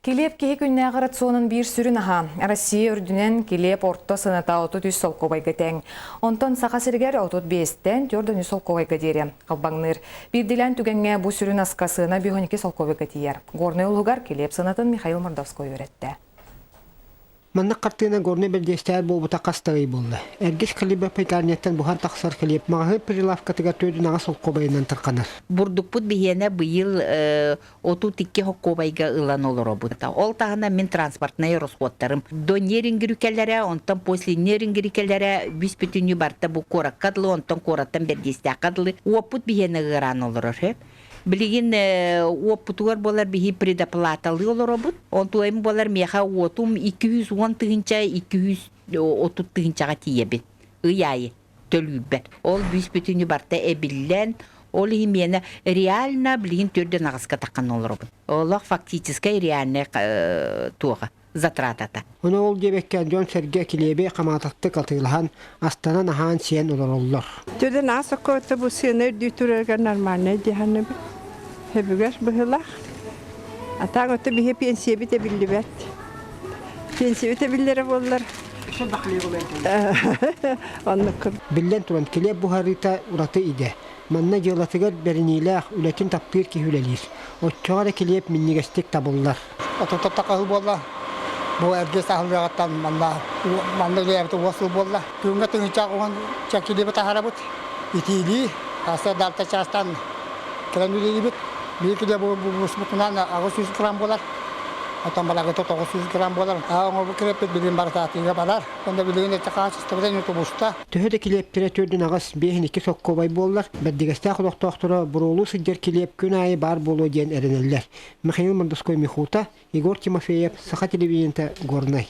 Килиэп киһи күннээҕи рационун биир сүрүн аһа. Россия үрдүнэн килиэп орто сыаната 33 солкуобайга тэҥ. Онтон Саха сиригэр 35-тэн 43 солкуобайга диэри халбаҥныыр. Биирдиилээн түгэҥҥэ бу сүрүн аска сыана 52 солкуобайга тиийэр. Горнай улууһугар килиэп сыанатын Михаил Мордовской үөрэттэ. Маннык хартыына Горнай бэрдиэстээх буолбута хас да ый буолла. Эргис хлеба пекарняттан буһан тахсар хлеб маҕаһыын прилавкатыгар түөртүн аҕыс солкуобайынан тарҕанар. Бурдукпут биһиэнэ быйыл 32 хоккуобайга ылан олоробут. Ол таһынан мин транспортнай расходтарым до Нерингирикэлэрэ, онтон после Нерингирикэлэрэ бүс-бүтүннүү барта бу куоракка дылы, онтон куораттан Бэрдиэстээххэ дылы уоппут биһиэнэ ыараан олорор. Билигин уоппутугар буолар биһи предоплаталыы олоробут. Онтуойум буолар миэхэ уотум 210 тыһыынча 230 тыһыынчаҕа тиийэбин. Ый аайы төлүүрбэр. Ол бүүс-бүтүнү барта эбиллэн, ол иһин миэнэ реально билигин төрдөн аҕыска таххан олоробун. Олох фактическай реальный туоҕа затратата. Ону ол диэбэккэ дьон-сэргэ килиэби хамаататтык атыылаһан, астанан аһаан-сиэн олороллор. Төлөн аас оккоотто бу сыана үрдүү турарыгар нормальнай диэханныбыт. Хөбүгэр быһылаах. А так ото биһи пенсиябит эбиллибэт. Пенсиябит эбиллэрэ буоллар. Оннук. Биллэн туран, килиэп буһарыыта ураты идэ. Манна дьыалатыгар бэриниилээх, үлэтин таптыыр киһи үлэлиир. Оччоҕо эрэ килиэп минньигэстик табыллар. Отутаттахаһы буолла. Бу эргис аһыллыаҕыттан манна манна үлэлээбитэ уон сыл буолла. Күҥҥэ тыһыынча уон чэкилиэби таһаарабыт. Итиилии, сарсыарда алта чаастан кэлэн үлэлиибит. Биир килиэп буспутунан 800 грамм буолар. Оттон балагыта 900 грамм буолар. Аа оҥорбут килиэппит билигин барыта атыыга барар. Онно билигин эти хаачыстыбата ини тубуста. Төһө да килиэптэрэ төрдүн аҕыс, биэһин икки соккуобай буоллар, Бэрдигэстээх олохтоохторо буруолуу сылдьар килиэп күн аайы баар буолуо диэн эрэнэллэр. Михаил Мордовской Михута, Егор Тимофеев, Саха телевидениета, Горнай.